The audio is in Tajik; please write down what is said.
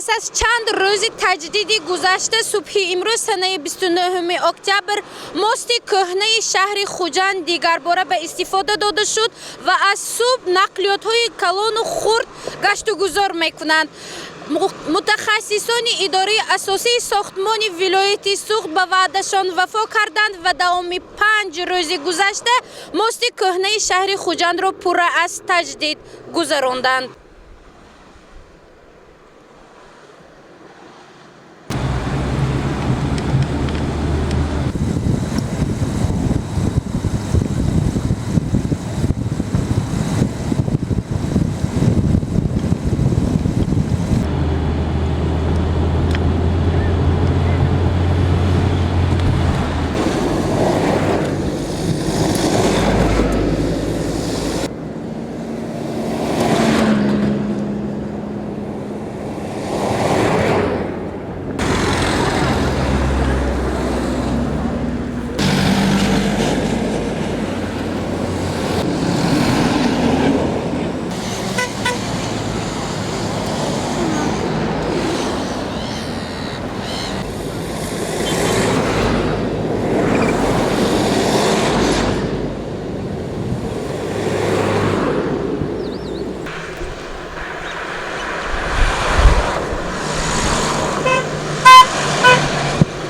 Пас аз чанд рӯзи таҷдиди гузашта, субҳи имрӯз, санаи 29 октябр, мости кӯҳнаи шаҳри Хуҷанд дигарбора ба истифода дода шуд ва аз субҳ нақлиётҳои калону хурд гаштугузор мекунанд. Мутахассисони идораи асосии сохтмони вилояти Суғд ба ваъдашон вафо карданд ва давоми 5 рӯзи гузашта мости кӯҳнаи шаҳри Хуҷандро пурра аз таҷдид гузаронданд.